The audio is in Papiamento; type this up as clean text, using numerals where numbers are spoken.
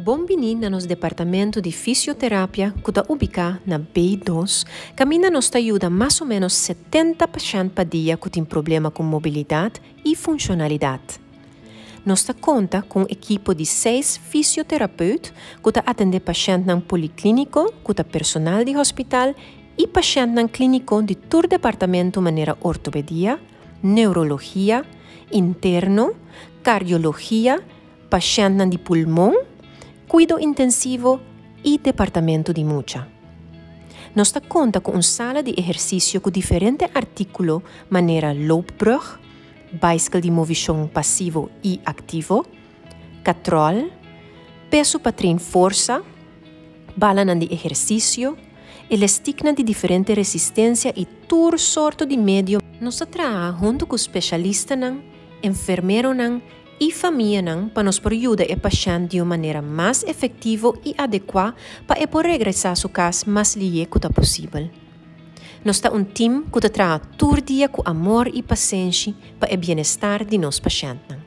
Bon bini na nos departamento di fisioterapia ku ta ubiká na B dos, kaminda nos ta yuda mas o ménos 70 pashènt pa dia ku tin problema ku mobilidat i funshonalidat. Nos ta konta ku un ekipo di seis fisioterapeut ku ta atendé pashèntnan poliklíniko ku ta personal di hospital i pashèntnan klíniko di tur departamento manera ortopedia, neurologia, interno, kardiologia, pashèntnan di pulmon, kuido intensivo i departamento di mucha. Nos ta konta ku un sala di ehersisio ku diferente artíkulo manera loopbrug, baiskel di movishon pasivo i aktivo, katròl, peso pa train forsa, balanan di ehersisio, elestiknan di diferente resistensia i tur sorto di medio. Nos ta traha huntu ku spesialistanan, enfermeronan i famianan pa nos por yuda e pashènt di un manera mas efektivo i adekuá pa e por regresá su kas mas lihé ku ta posibel. Nos ta un tim ku ta traha tur dia ku amor i pasenshi pa e bienestar di nos pashèntnan.